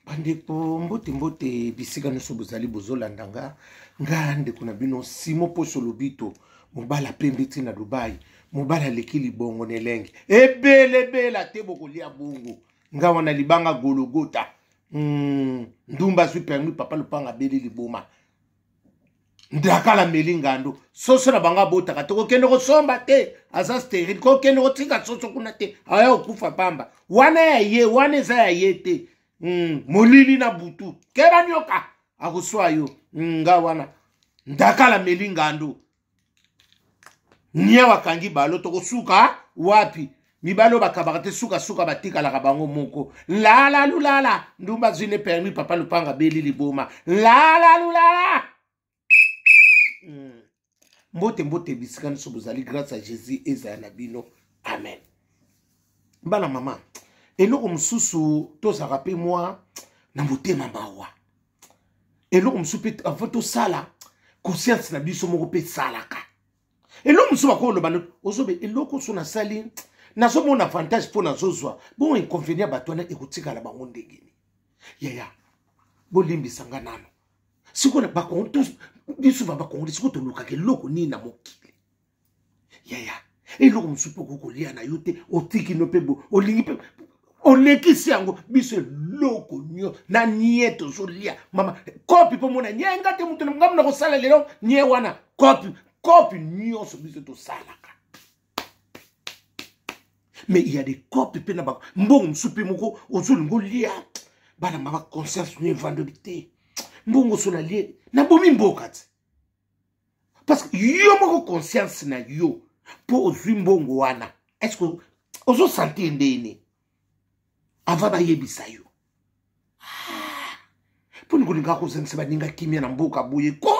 Bandeko, mbote mbote bisika nyonso bozali bozolanda nga. Nga ndeko na bino Simo Poso Lobito, mobala pembe ti na Dubai, mobala aleki libongo na elenge ebelebela te, bokolia bongo. Nga wana libanga Gologota. Ndumba azwi permis, papa lopanga abeli liboma, ndakala meli ngando, soso na bango abotaka te, kokende kosomba te, aza sterile, kokende kotika soso kuna te, aya kokufa pamba. Wana ya ye, wana eza ya ye te. Molili na butu, keba nyoka akoswa yo. Nga wana ndakala meli ngando, niawa akangi balo, tokosuka wapi? Mibali oyo bakabaka te, sukasuka batikalaka bango moko. Lala lulala, ndumba azwi ne permis, papa lupanga abeli liboma. Lala lulala. Mbote mbote bisika nyonso bozali, grâce à Jésus ezala na bino, amen. Bana mama, eloko mosusu tozalaka mpe mwa na motema mawa. Eloko mosusu mpe avant tosala, conscience na biso moko mpe esalaka. Eloko mosusu bakoloba ozobe, eloko so nasali nazomona avantage mpo nazozwa bongo, inconvénient bato wana ekotikala bango ndenge nini? Yaya, bolimbisa nga nano. Sikoyo bakongo, biso ba bakongoli, sikoyo tolukaka eloko nini na mokili? Yaya, eloko mosusu mpe okoki kolia na yo te, otiki no mpe olingi mpe olekisi yango. Biso eloko nyonso na nie tozolia, mama kopi mpo mona nie nga te, moto ngambo na kosala lelo nie wana kopi kopi nyonso biso tosalaka. Mais il y a des kopi mpe na mbongo mosusu mpe moko ozolinga olia. Bana mama, conscience no evandoli te. Mbongo so nalie, nabomi mboka te, parce que yo moko conscience na yo mpo ozwi mbongo wana, est ce que ozosentir ndeni avant bayebisa yo? Mponi kolinga kozangisa baninga kimia na mboka boye ko?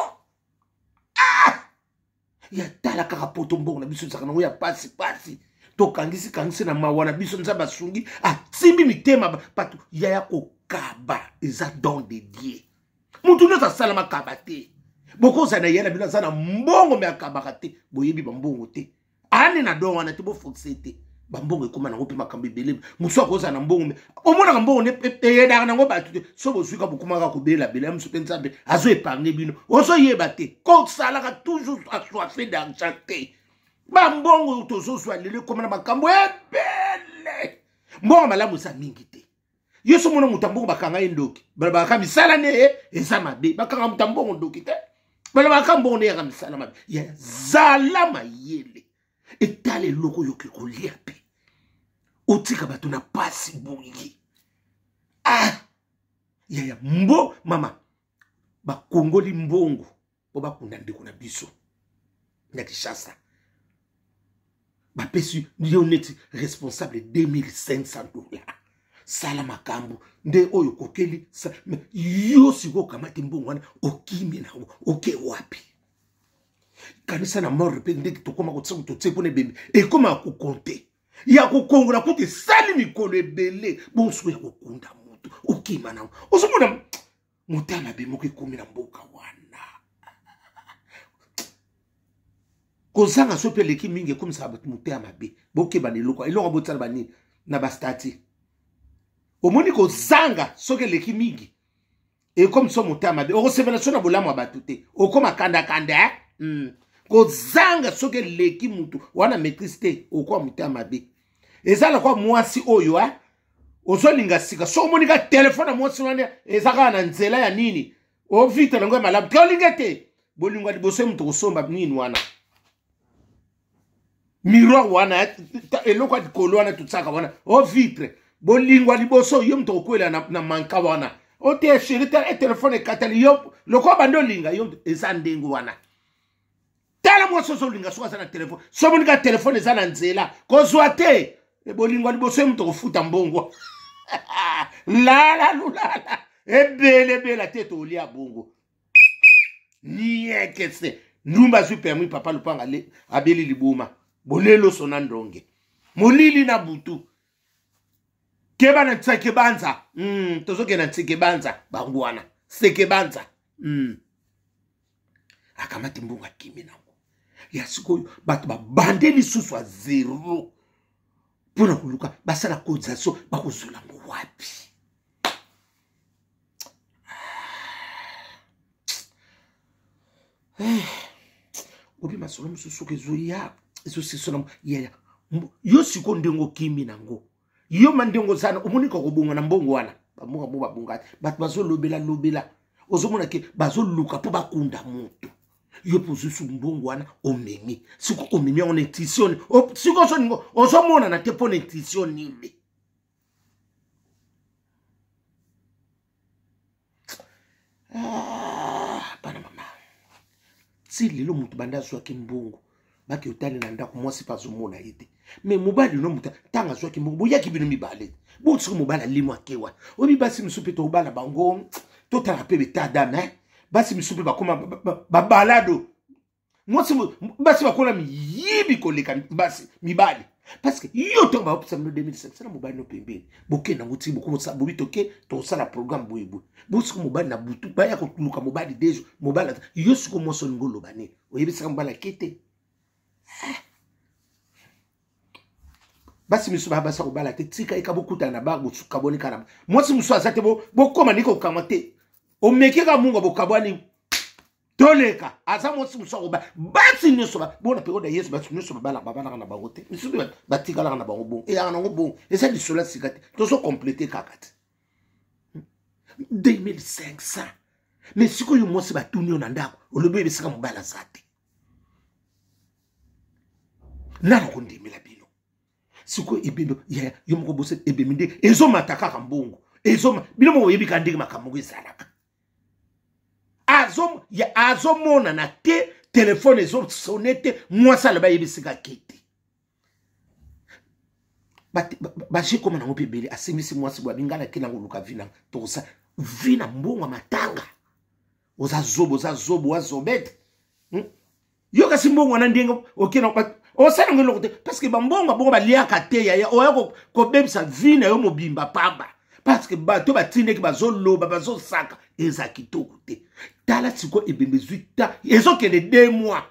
Ya tala kaka poto, mbongo na biso ezalaka nango ya pasi pasi, tokangisi kangisi na mawa na biso. Nzambe asungi, atimbi mitema bato. Yaya, kokaba eza don de Dieu. Motu nyonso asala makaba te. Bokozala na ye na bino aza na mbongo me akabaka te, boyebi bambongo te, ane na don wana te, boforce te. Bambongo ekóma nango mpe makambo ebele. Mosusu akozala na mbongo me omonaka mbongo nde eyedaka nango bato te. So bozwika, bokomaka kobelabela ya mosu mpe Nzambe azo épargne bino, ozoyeba te. Kosalaka toujours assoiffé d'argent te. Bambongo tozozwa lelo ekóma na makambo ebele. Mbongo malamu eza mingi te. Yo so mona moto ya mbongo bakanga ye ndoki, balobaka misala ne eza mabe. Bakanga moto ya mbongo ndoki te, balobaka mbongo nde yaka misala mabe. Ya zala mayele, etala eloko oyoki kolia mpe otika bato na pasi boye. Yaya, mbo mama bakongoli mbongo mpo bakunda ndeko na biso na Kinshasa, bapesi yo neti responsable 2500 dollars. Sala makambo nde oyo okokeli yo. Sikoyo okamati mbongo wana, okimi nango, oke wapi? Kanisa na morgue mpe ndenge tokóma kotia totie mpona ebembe, ekóma kokonte ya kokongola kuta esali mikolo ebele. Bongo sikoyo ya kokunda motu, okima nango, ozomona motema mabe moko ekomi na mboka wana. Kozanga so mpe eleki mingi, ekomisaka bato motema mabe. Bokeba na eloko eloko botiala banini na bastati. Omoni, kozanga soki eleki mingi, ekomi so motema mabe. Okosepela so na bolamu ya bato te, okoma kandakanda, eh? Kozanga soki eleki, mutu wana maîtrise te, okoma motema mabe. Eza lokwa mwasi oyo, eh? Ozolinga sika, so omoni ka telefone ya mwasi wana eza kaka na nzela ya nini, ovite nango ya malamu te, olinga te. Bolingo ya liboso ye moto kosomba nini wana, miroir wana, eloko ya likolo wana totiaka wana o vitre. Bolingo ya liboso ye moto kokwela na manka wana, ote chéri te, telefone ekatali yo lokola bandi olinga yo. Eza ndenge wana. Tala mwasi ozolinga, soki aza na telefone, so omoni ka telefone eza na nzela, kozwa te. Bolingo ya liboso ye moto kofuta mbongo. Lala lulala, ebelebela te, tolia bongo niekese. Ndumba azwi permis, papa lupanga abeli liboma, boleloso na ndonge, molili na butu. Keba na nseke banza. Tozokende na nseke banza, bango wana seke banza. Akamati mbongo, akimi nango. Ya sikoyo bato babande lisusu ya zero mpona koluka basala cotisation, bakozwela yango wapi? Eh, obi masolo mosusu soki ezoya ezosisona yaya yo sikoyo ndenge okimi nango yo ma ndenge oza na omoni kokobonga na mbongo wana bambongo yango babonga te bato bazolobela lobela ozomona ke bazoluka mpo bakunda moto yo mpo ozusu mbongo wana omemi siko omemi yango na intuition siko ozoningo ozomonana te mpo na intuition nini Ah, bana mama ti lelo moto banda azwaki mbongo bake otali na ndako mwasi mpe azomona ye te me mobali no moto ntango azwaki mbongo boyaki bino mibale botisiko mobali alimwa akewa oyebi basi mosusu mpe tobala bango totala mpe betadame basi mosusu mpe bakoma babalado mwasi basi bakola miyibi koleka basi mibali parce que yo ntango baopesa bino 2005 na mobali no pembeni bokende yango ti bokomosala bobi toke tokosala programme boye boye bosiko mobali na butu baya koluka mobali dejo mobali yo siko mwasi olingi oloba nini oyebisaka mobali ake te eh. basi misusu baya basi kobala te tika eka bokutana na bar bokabwani kaka mwasi mosusu aza te bokoma ndenge kokangwa te omeki kaka mungu bokabwani toleka aza mwasi mosusu akoba basi nyonso bona periode ya yesu basi nyonso babalaka babalaka na bango te misusu mpe batikalaka na bango bongo eyaka nango bongo eza lisolo ya sika te tozo complete kaka te 2500 mais sikoyo mwasi batuni yo na ndako olobi oyebisaka mobali aza te nani akondimela bino sikoyo ebembe ya yo moko bose ebembe nde ezomata kaka mbongo ezoma bino moko oyebi kaka ndenge makambo ngo ezalaka azomonana te telefone ezosone te mwasi alobi ayebisika ke te baje koma nango mpe ebele asimbisi mwasi boye abinga nake nango oluka vi na tokosa vi na mbongo ya matanga oza zobo oza zobo oza zobete hmm? yo kasi mbongo wana ndenge okenda osala yango eloko te parce que bambongo bongo baliaka te yaya oya kobebisa vie na yo mobimba pamba parce que bato batindaki bazoloba bazosaka eza kitoko te tala sikoyo ebembe ezwi ta ezokende de mois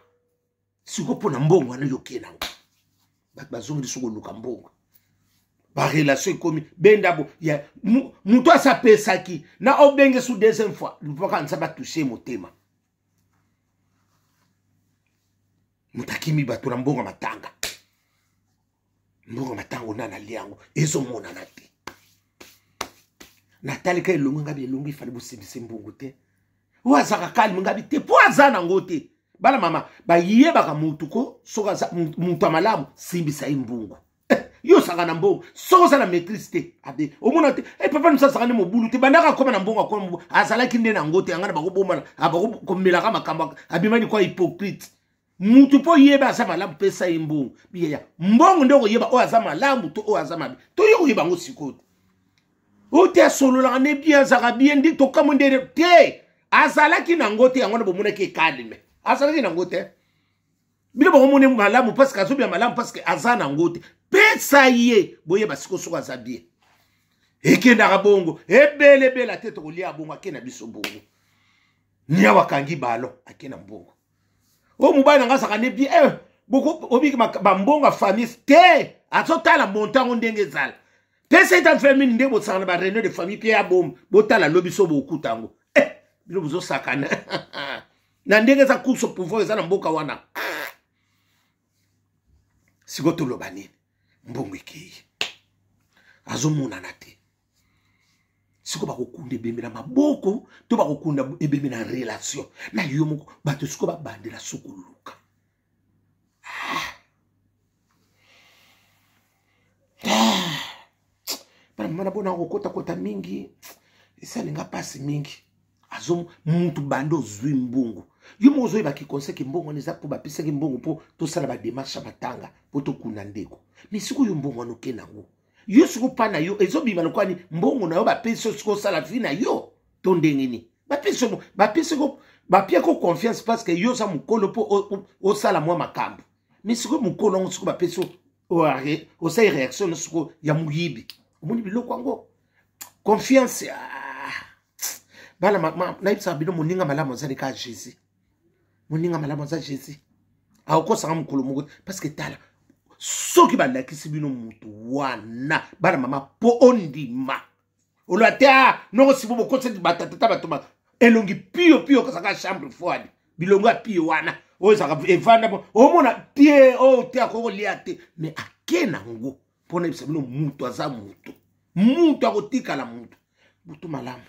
sikoyo mpo na mbongo wana yoke nango bato bazongeli soki koluka mbongo barelation ekomi benda bo ya moto asi apesaki na obenge su deuxième fois mpaka nzambe atouche motema moto akimi bato na mbongo matanga mbongo matanga nani alia yango ezomonana te natalika elongi ngabi elongi ifali bosimbisi mbongo te oyo azaka kalme ngabi te mpo aza nango te bana mama bayebaka motu ko soki aza moto ya malamu simbisa ye mbongo yo osaka na mbongo soki oza na maîtrise te abe omona te e papa mosu azalaka nde mobulu te bandaka akoma na mbongo akoma mobulu azalaki nde na yango te yanga na bakobomana abakomelaka makambo abimani kwa hypocrite mutu mpo yeba aza malamu pesa ye mbongo biyaya mbongo nde okoyeba oyo aza malamu to oyo aza mabe to yo koyeba yango sikoyo te oyo te asololaka nde bien azalaka bien nde tokamwe nde te azalaki na yango te yango wana bomonaki ekalme azalaki na yango te bino bokomoni malamu parce que azobima malamu parce que aza na yango te pesa ye boyeba sikoyo soki aza bien ekendaka bongo ebelebela te tokolia bongo ake na biso bongo niawa akangi balo ake na mbongo oyo mobali na ngai azalaka nde bien eh, obiki bambongo ya famille te azotala montango ndenge ezala pesa ete famille nde bosaka na bareunion de famille mpe ya bomo botala lobi so bokuta yango eh, bino bozosakana na ndenge eza course au pouvoir eza na mboka wana sikoyo toloba nini mbongo ekei azomonana te sikoyo bakokunda ebembe na maboko to bakokunda ebembe na relation na yo moko bato sikoyo babandela so koluka ah. ah. bana mama na bona kokotakota mingi esalinga mpasi mingi azo mutu banda ozwi mbongo yo moko ozoyeba kikonse ke mbongo wana eza mpo bapesaki mbongo mpo tosala bademarche ya matanga mpo tokunda ndeko mais sikoyo mbongo wana oke nango yo siko mpa na yo ezobima lokola ni mbongo na yo bapesi yo siko osala vi na yo to ndenge nini bapesi bapesi bapia ko confiance parce que yo oza mokolo mpo osala mwa makambo mais sikoyo mokolo yango sikoyo bapesi osali réaction na sikoyo ya moyibi omoni biloko yango confiance ah. bana nayebisaka bino moninga malamu azali kaka jésus moninga malamu aza jésus akokosaka mokolo moko parce que tala soki balakisi bino moto wana bana mama mpo ondima oloba te a ah, noko sibo bokosaki batatata bato elongi pio pio kozaka chambre froide Bilongo ya pie wana oyo ezalaka evanda, omona pie oyo te, akoki kolia te, mais ake nango mpo na yebisa bino, mutu aza mutu, mutu akotikala mutu. Butu malamu.